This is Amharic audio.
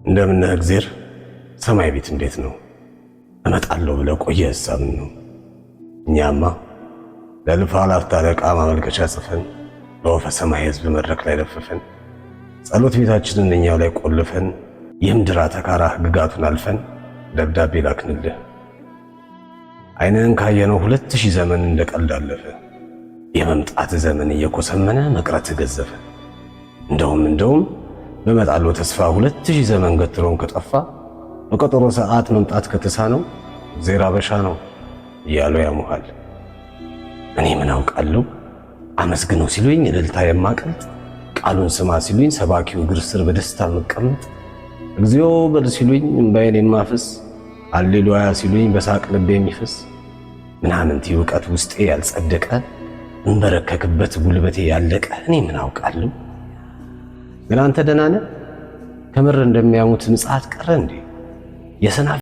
እንደምነህ እግዜር፣ ሰማይ ቤት እንዴት ነው? እመጣለሁ ብለህ ቆየ ሐሳብን ነው። እኛማ ለልፋ ላፍታ አለቃ ማመልከቻ ጽፈን፣ ለወፈ ሰማይ ሕዝብ መድረክ ላይ ለፍፈን፣ ጸሎት ቤታችንን እኛው ላይ ቆልፈን፣ የምድር አተካራ ህግጋቱን አልፈን ደብዳቤ ላክንልህ። ዓይንህን ካየነው 2000 ዘመን እንደ ቀልድ አለፈ። የመምጣት ዘመን እየኮሰመነ መቅረት ገዘፈ። እንደውም እንደውም በመጣለው ተስፋ 2000 ዘመን ገትሮን ከጠፋ፣ በቀጠሮ ሰዓት መምጣት ከተሳነው እግዜር አበሻ ነው እያሉ ያሙሃል። እኔ ምን አውቃለሁ? አመስግነው ሲሉኝ እልልታ የማቀልጥ፣ ቃሉን ስማ ሲሉኝ ሰባኪው እግር ስር በደስታ የምቀመጥ፣ እግዚኦ በል ሲሉኝ እምባዬን የማፍስ፣ አሌሉያ ሲሉኝ በሳቅ ልቤ የሚፈስ፣ ምናምንቲ እውቀት ውስጤ ያልጸደቀ፣ እንበረከክበት ጉልበቴ ያለቀ እኔ ምን አውቃለሁ? ግን አንተ ደህና ነህ? ከምር እንደሚያሙት ምጽአት ቀረ እንዴ? የሰናፍ